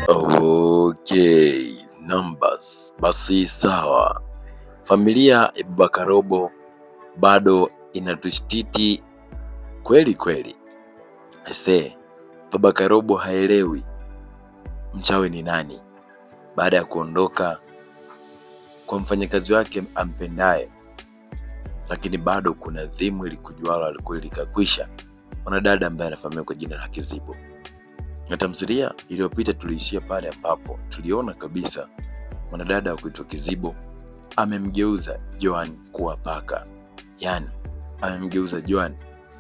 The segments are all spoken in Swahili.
Okay, numbers. Basi sawa. Familia ya Baba Karobo bado inatushtiti kweli kweli. Aisee, Baba Karobo haelewi mchawi ni nani baada ya kuondoka kwa mfanyakazi wake ampendaye, lakini bado kuna dhimu ilikujualo alikuwa likakwisha, mwanadada ambaye anafahamika kwa jina la Kizibo. Na tamthilia iliyopita tuliishia pale ambapo tuliona kabisa mwanadada wa kuitwa Kizibo amemgeuza Joan kuwa paka, yaani amemgeuza Joan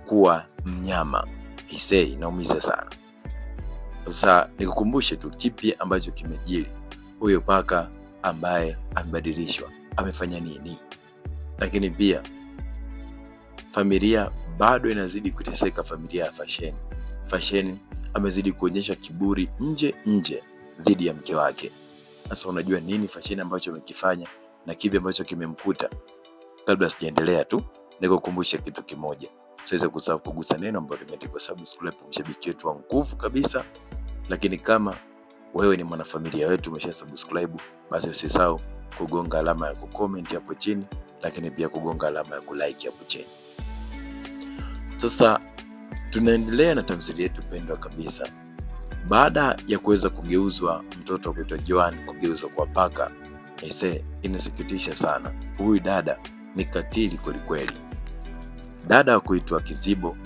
kuwa mnyama. Isei, inaumiza sana. Sasa nikukumbushe tu kipi ambacho kimejiri. Huyo paka ambaye amebadilishwa amefanya nini? Lakini pia familia bado inazidi kuteseka, familia ya Fasheni. Fasheni amezidi kuonyesha kiburi nje nje dhidi ya mke wake. Sasa unajua nini Fasheni ambacho amekifanya na kipi ambacho kimemkuta? Kabla sijaendelea tu nikukumbushe kitu kimoja, usiweze kusahau kugusa neno ambalo limeandikwa subscribe, mshabiki wetu wa nguvu kabisa. Lakini kama wewe ni mwanafamilia wetu umesha subscribe, basi usisahau kugonga alama ya kucomment hapo chini, lakini pia kugonga alama ya kulike hapo chini. Sasa tunaendelea na tamthilia yetu pendwa kabisa. Baada ya kuweza kugeuzwa mtoto kuitwa Joan kugeuzwa kwa paka, aisee, inasikitisha sana. Huyu dada ni katili kwelikweli. Dada wa kuitwa Kizibo,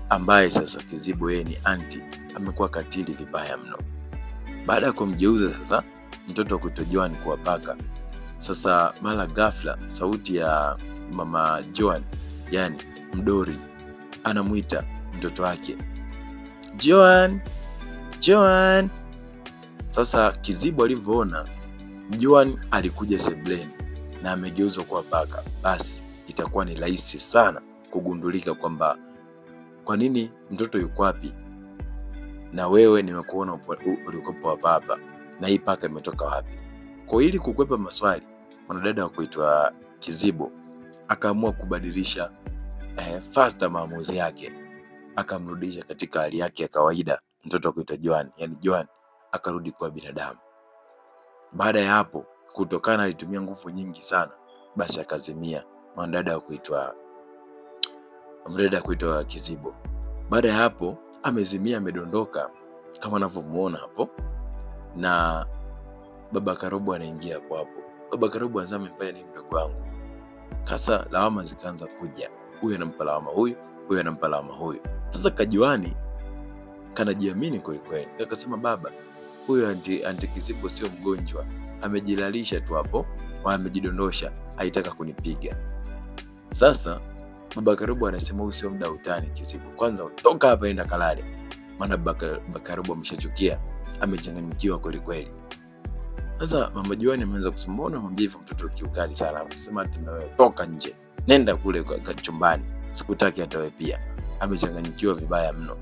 ambaye sasa Kizibo yeye ni anti, amekuwa katili vibaya mno. Baada ya kumgeuza sasa mtoto wa kuitwa Joan kuwa paka, sasa mara ghafla sauti ya mama Joan, yani Mdori, anamwita mtoto wake Joan, Joan. Sasa Kizibo alivyoona Joan alikuja sebleni na amegeuzwa kuwa paka, basi itakuwa ni rahisi sana kugundulika kwamba kwa nini mtoto yuko wapi, na wewe nimekuona ulikopo hapa hapa, na hii paka imetoka wapi? Kwa ili kukwepa maswali, mwanadada wa kuitwa Kizibo akaamua kubadilisha faster maamuzi yake, akamrudisha katika hali yake ya kawaida mtoto wa kuitwa Joan, yani Joan akarudi kuwa binadamu. Baada ya hapo, kutokana alitumia nguvu nyingi sana, basi akazimia mwanadada wa kuitwa Kizibo. Baada ya hapo amezimia, amedondoka kama anavyomuona hapo, na baba Karobo anaingia hapo hapo. Baba Karobo anasema amefanya nini mdogo wangu? Kasa lawama zikaanza kuja, huyu anampa lawama huyu, huyu anampa lawama huyu. Sasa Kajuani kanajiamini kweli kweli, akasema baba, huyu anti Kizibo sio mgonjwa, amejilalisha tu hapo, amejidondosha, haitaka kunipiga. Sasa baba Karobo anasema huu sio muda utani Kizibo, kwanza utoka hapa, enda kalale, maana baba Karobo ameshachukia, amechanganyikiwa kweli kweli. Sasa mama Juani ameanza kusumbua na mwambie hivyo mtoto kiukali sana, akisema ati na wewe toka nje, nenda kule kwa chumbani, sikutaki hata wewe pia. Amechanganyikiwa vibaya mno.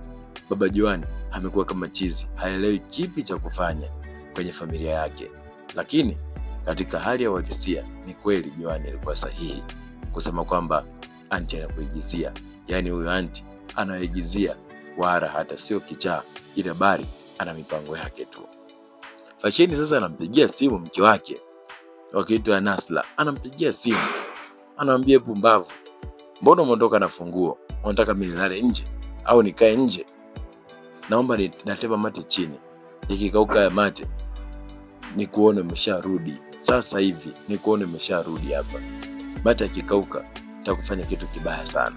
Baba Juani amekuwa kama chizi, haelewi kipi cha kufanya kwenye familia yake. Lakini katika hali ya uhalisia ni kweli Juani alikuwa sahihi kusema kwamba anti anakuigizia, yaani huyo anti anaigizia, wala hata sio kichaa, ila bali ana mipango yake tu. Fasheni sasa anampigia simu mke wake wakiitwa Nasla, anampigia simu anamwambia, pumbavu, mbona umeondoka na funguo? Unataka mimi nilale nje au nikae nje? Naomba natema mate chini, ikikauka ya mate nikuone umesharudi sasa hivi, nikuone umesharudi hapa. Mate akikauka nitakufanya kitu kibaya sana.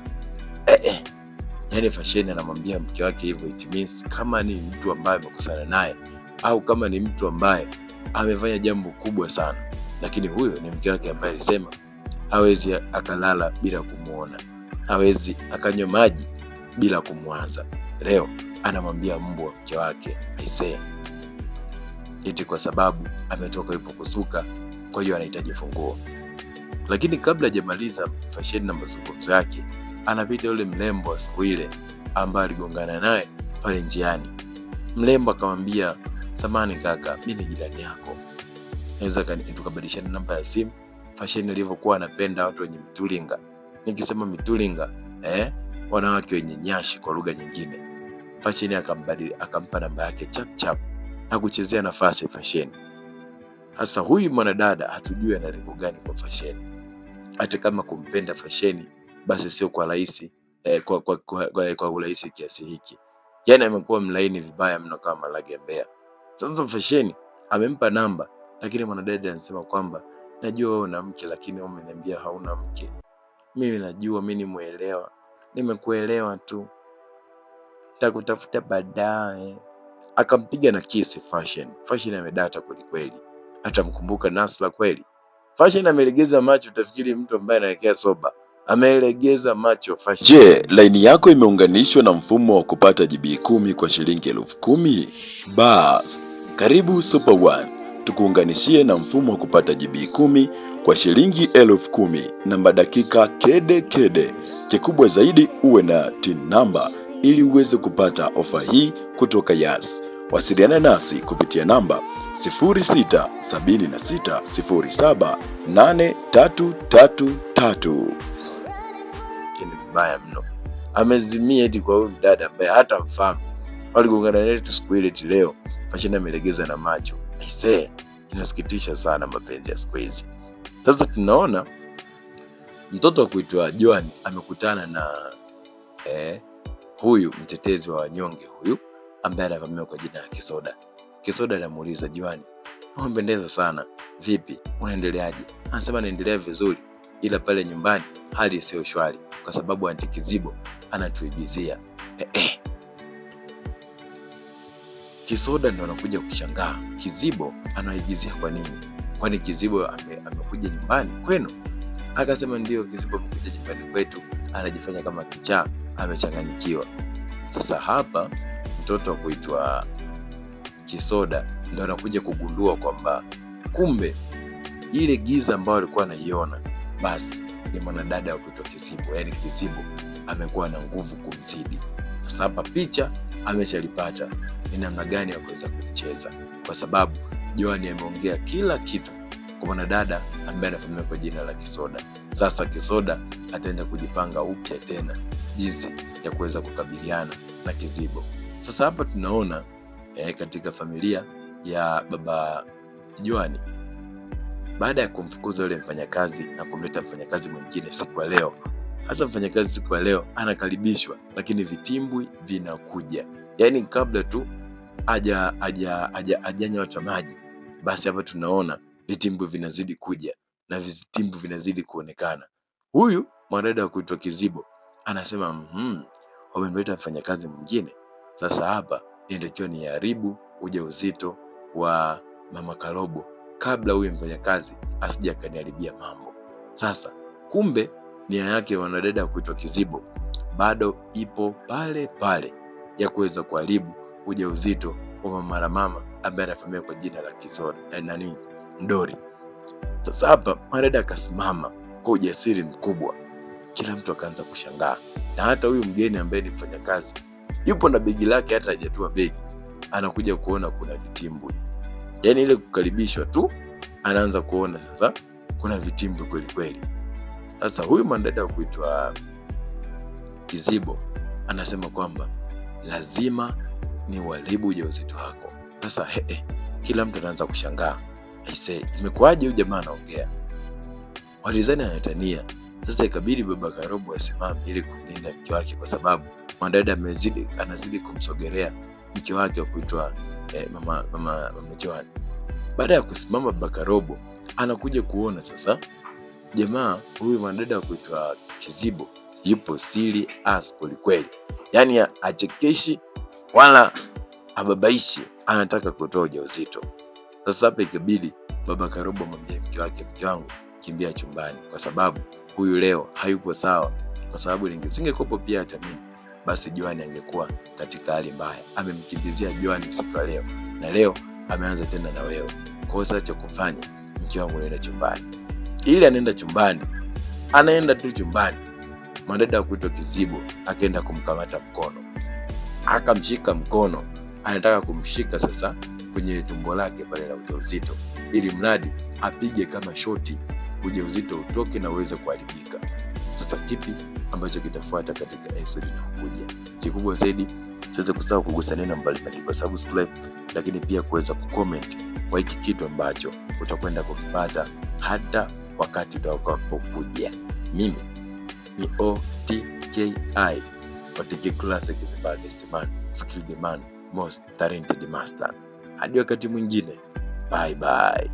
Yaani Fasheni anamwambia mke wake hivyo, it means kama ni mtu ambaye amekosana naye au kama ni mtu ambaye amefanya jambo kubwa sana, lakini huyo ni mke wake ambaye alisema hawezi akalala bila kumuona, hawezi akanywa maji bila kumwaza. Leo anamwambia mbwa mke wake aisee, eti kwa sababu ametoka yupo kusuka, kwa hiyo anahitaji funguo. Lakini kabla hajamaliza Fasheni na mazungumzo yake, anapita yule mrembo wa siku ile ambaye aligongana naye pale njiani. Mrembo akamwambia, samani kaka, mimi ni jirani yako, naweza tukabadilishana namba ya simu. Fasheni alivyokuwa anapenda watu wenye mitulinga, nikisema mitulinga wanawake wenye nyashi kwa lugha nyingine. Fasheni akampa namba yake chap chap. Hakuchezea nafasi Fasheni. Sasa huyu mwanadada hatujui ana lengo gani kwa Fasheni. Hata kama kumpenda Fasheni basi sio kwa rahisi kwa urahisi kiasi hiki. Yaani amekuwa mlaini vibaya mno kama malage ya Mbeya. Sasa Fasheni amempa namba, lakini mwanadada anasema kwamba najua wewe una mke, lakini wewe umeniambia hauna mke. Mimi najua, mimi ni muelewa, nimekuelewa tu, nitakutafuta baadaye. Akampiga na kisi Fashion. Fashion amedata kwelikweli, atamkumbuka Nasra kweli? Fashion amelegeza macho, utafikiri mtu ambaye anawekea soba. Amelegeza macho Fashion. Je, laini yako imeunganishwa na mfumo wa kupata GB 10 kwa shilingi 10,000? Bas, karibu Super One tukuunganishie na mfumo wa kupata GB 10 kwa shilingi 10,000 na madakika kede kede. Kikubwa zaidi uwe na TIN namba ili uweze kupata ofa hii kutoka Yas. Wasiliana nasi kupitia namba 0676078333. Ni vibaya mno, amezimia eti kwa huyu mdada ambaye hata mfahamu. Waligongana naye tu siku ile, eti leo Fashion amelegeza na macho. Aisee, inasikitisha sana mapenzi ya siku hizi. Sasa tunaona mtoto wa kuitwa Joan amekutana na huyu mtetezi wa wanyonge huyu ambaye anavamiwa kwa jina la Kisoda. Kisoda anamuuliza Joan, umependeza sana, vipi, unaendeleaje? Anasema naendelea vizuri, ila pale nyumbani hali isiyo shwari kwa sababu anti Kizibo anatuigizia. Kisoda ndo anakuja kushangaa, Kizibo anaigizia kwa nini? Kwani Kizibo amekuja nyumbani kwenu? Akasema ndio, Kizibo amekuja nyumbani kwetu, anajifanya kama kichaa, amechanganyikiwa. Sasa hapa mtoto wa kuitwa Kisoda ndo anakuja kugundua kwamba kumbe ile giza ambayo alikuwa anaiona basi ni mwanadada wa kuitwa Kizibo, yaani Kizibo amekuwa na nguvu kumzidi. Sasa hapa picha ameshalipata ni namna gani ya kuweza kulicheza, kwa sababu Joani ameongea kila kitu kwa mwanadada ambaye anafahamika kwa jina la Kisoda. Sasa Kisoda ataenda kujipanga upya tena jinsi ya kuweza kukabiliana na Kizibo. Sasa hapa tunaona katika familia ya baba Joani, baada ya kumfukuza yule mfanyakazi na kumleta mfanyakazi mwingine siku ya leo. Hasa mfanyakazi siku ya leo anakaribishwa, lakini vitimbwi vinakuja, yaani kabla tu hajanywa hata maji, basi hapa tunaona vitimbwi vinazidi kuja na vitimbwi vinazidi kuonekana. Huyu mwanadada wa kuitwa Kizibo anasema wamemleta mfanyakazi mwingine, sasa hapa inatakiwa niharibu ujauzito wa mama Karobo kabla huyu mfanyakazi asije akaniharibia mambo. Sasa kumbe nia yake mwanadada wa kuitwa Kizibo bado ipo pale pale ya kuweza kuharibu ujauzito wa mama mama ambaye anafahamika kwa jina la Kisoda nani Mdori. Sasa hapa mwanadada akasimama kwa ujasiri mkubwa, kila mtu akaanza kushangaa, na hata huyu mgeni ambaye ni mfanyakazi yupo na begi lake, hata hajatua begi, anakuja kuona kuna vitimbwi. Yaani ile kukaribishwa tu anaanza kuona sasa kuna vitimbwi kweli kweli. Sasa huyu mwanadada wa kuitwa Kizibo anasema kwamba lazima ni uharibu ujauzito wako. Sasa kila mtu anaanza kushangaa, aisee, imekuwaje huyu jamaa anaongea? Walizani anatania. Sasa ikabidi baba Karobo asimame ili kumlinda mke wake, kwa sababu mwanadada anazidi kumsogelea mke wake wa kuitwa mama Joan. Baada ya kusimama baba Karobo anakuja kuona sasa jamaa huyu mwanadada wa kuitwa Kizibo yupo serious kwelikweli, yaani achekeshi wala ababaishi, anataka kutoa ujauzito. Sasa hapa ikabidi baba Karobo amwambie mke wake, mke wangu kimbia chumbani, kwa sababu huyu leo hayupo sawa, kwa sababu nisingekuwepo pia hata mimi, basi Joani angekuwa katika hali mbaya. Amemkimbizia Joani siku ya leo, na leo ameanza tena na wewe. Kwa hiyo sasa cha kufanya, mke wangu anaenda chumbani. Ili anaenda chumbani, anaenda tu chumbani, mwanadada wa kuitwa Kizibo akaenda kumkamata mkono, akamshika mkono, anataka kumshika sasa kwenye tumbo lake pale la ujauzito, ili mradi apige kama shoti ujauzito utoke na uweze kuharibika. Sasa kipi ambacho kitafuata katika episode inayokuja? Kikubwa zaidi, Usiweze kusahau kugusa neno ambalo limeandikwa subscribe, lakini pia kuweza kucomment kwa hiki kitu ambacho utakwenda kukipata hata wakati utakapokuja. Mimi ni OTKI, OTK Classic, the baddest man, skilled man, most talented master. Hadi wakati mwingine, bye bye.